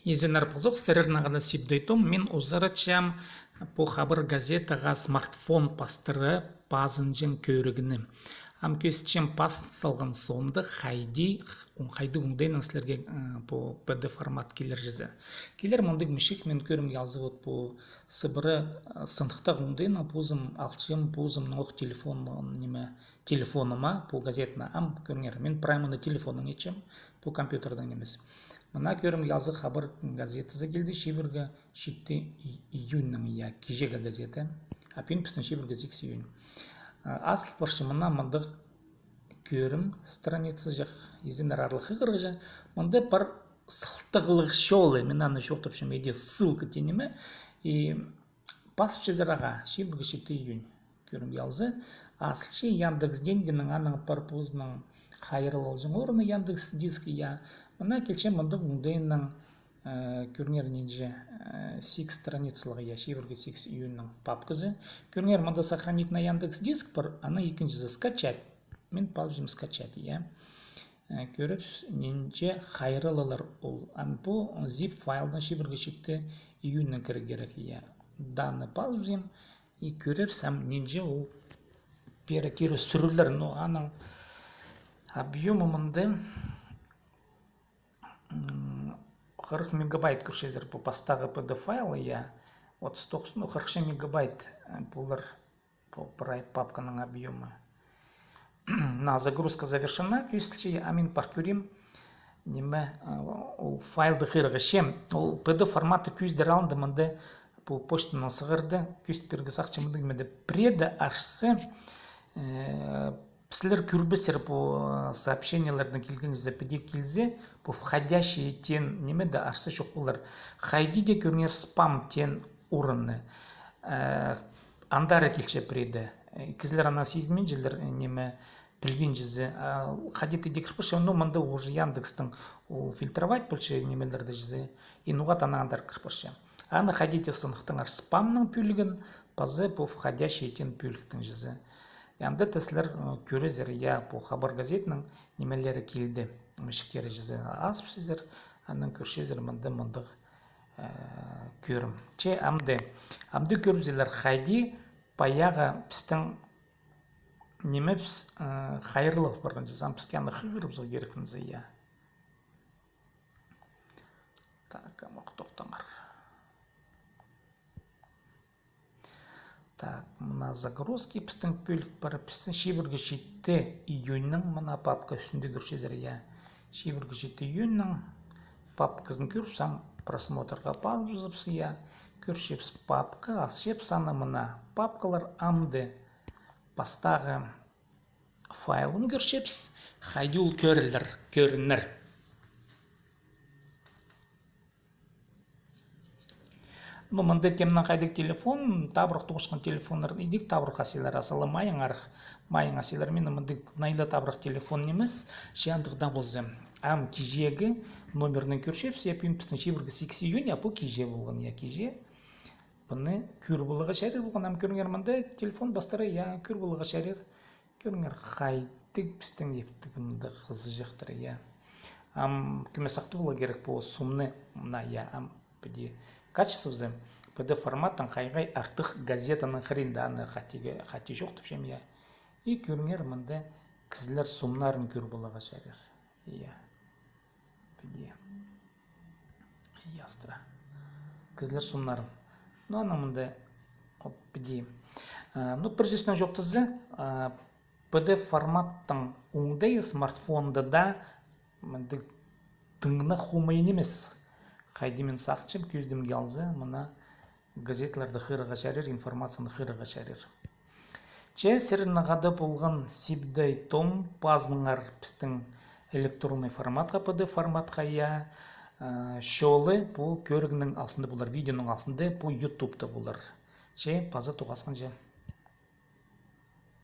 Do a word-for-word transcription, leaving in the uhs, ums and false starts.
Изеннер ползох, сірернең хада Сибдей Том. Мин узаратчам пу «Хабар» газетаға смартфон пастыра пазынҷаң кӧрігні. Ам кӧзітчем пас салған соонда хайди, хайди оңдайнаң сірерге, э, пу П Д Ф формат килер чізе. Килер мындағ мічік, мин кӧрімге алза, вот пу сыбыра, э, сыныхтағ оңдайнаң позым алчам, позымның ох телефон, ниме, телефоныма пу газетаны. Ам кӧріңер, мин прай мыны телефоннаң итчем, пу компьютердең нимес. Мына кӧрімге алза, «Хабар» газетазы килді, чибіргі читі и-, июньның, я, кичеегі газета. А пӱӱн пістің чибіргі сигіс июнь. А, азыл парча мына мындағ кӧрім, страницаҷах, изеннер, аарлығ хығырығҷа. Мында пар салтағлығ чолы, мин аны чоохтапчам, иди ссылка теен ниме. И пазып чазар ағаа, чибіргі читі июнь. Кӧрімге алза, азылча Яндекс Деньгинең, аның пар позының хайраллалҷаң орны Яндекс Диск, я. Мына килче мындағ оңдайнаң, э, кӧріңер, нинҷе, э, сигіс страницалығ, я, чибіргі сигіс июньның папказы. Кӧріңер, мында «Сохранить на Яндекс Диск» пар, анаң ікінҷізі «Скачать». Мин пазыбызим «Скачать», я. Э, кӧрібіс, нинҷе хайраллалар ол. Ам пу зип файлнаң чибіргі читі июньнаң кірерге кирек, я. Данный пазыбызим, и кӧрібіс, ам нинҷе ол пеер кире сӱрілер, но аның объёмы мында, м, хырых мегабайт кӧрчезер, пу пастағы П Д Ф файлы, я. Отыс тоғыс, ну, хырых мегабайт, э, полар. Пу прай папканың объёмы. На, загрузка завершена, кӧзітче, а мин пар кӧрим. Ниме, а, ол файлды хығырчам. Ол П Д Ф форматы кӧзідер алнында мында пу почтанаң сығарда кӧзіт пирерге сағынчам, мындағ ниме дее. Пірееде арса, э, сірер кӧрбессер, пу, э, сообщениелердең килген чізе, піди килзе, пу «входящие» теен ниме дее арса чох полар. Хайди дее, кӧріңер, «спам» теен орны. Э, андар килче пірееде. Э, кізілер аны сизінминчелер, э, ниме, пілбинчезе. А хайди дее кір парча, ну, мында уже Яндекстің ол фильтровать полча нимелерні чізе. И ноға-да аны андар кір парча. Аны хайди дее сыныхтаңар, спамның пӧлігін, паза пу «входящие» теен пӧліктің чізе. И анда даа сірер, э, кӧрерзер, я, пу «Хабар» газетаның нимелері килді, мічіктері чізе. Азыбызар, анаң кӧрчезер, мында мындағ, э, кӧрім. Че амды, амды кӧрібізелер, хайди паяғы пістің нимебіс, э, хайраллал парған чізе, ам піске аны хығырыбызарға кирек ниме, я. Так, ам ох, тохтаңар. Так, мына загрузки пістің пӧлік пар, пістің чибіргі читі июньның, мына папка ӱстӱнде кӧрчезер, я. Чибіргі читі июньның папказын кӧрібіс, ам просмотрға пазыбызыбыс, я. Кӧрчебіс папка, асчабыс аны, мына папкалар, амды пастағы файлын кӧрчебіс, хайди ол кӧрілер, кӧрінер. Ну, мында кемнің хайдағ телефон, табырах тоғысхан телефоннар, идӧк табырах асчалар, а сала майың арах, майың асчалар, мин мында найла табырах телефон нимес, че андағ даа полза. Ам кичеегі номернең кӧрчебіс, я, пӱӱн пістің чибіргі сигіс июнь, а пу кичее полған, я, кичее. Пыны кӧр поларға чарир полған, ам кӧріңер, мында телефон пастыра, я, кӧр поларға чарир. Кӧріңер, хайдағ пістің иптіг мында хызыҷахтар, я. Ам кӧмес сахтап поларға кирек пу сомны, мына, я, ам піди качествозы П Д Ф форматтаң хай-хай артых газетаның хыринда, аны хати, хати чоохтапчам, я. И кӧріңер, мында кізілер сомнарын кӧр поларға чарир. Я. Піди. Ястыра. Кізілер сомнарын. Ну, анаң мында, оп, піди. А, ну, пір сӧснең чоохтаза, а, П Д Ф форматтың оңдайы смартфонда даа мындағ тың на хомай нимес. Хайди мин сағынчам, кӧзідімге алза, мына газеталарды хығырарға чарир, информацияны хығырарға чарир. Че сірернең хада полған Сибдей Том, пазыныңар пістің электронный форматха, П Д Ф форматха, я, э, чолы пу кӧрігнің алтында полар, видеоның алтында, пу ютубта полар. Че паза тоғасханҷа.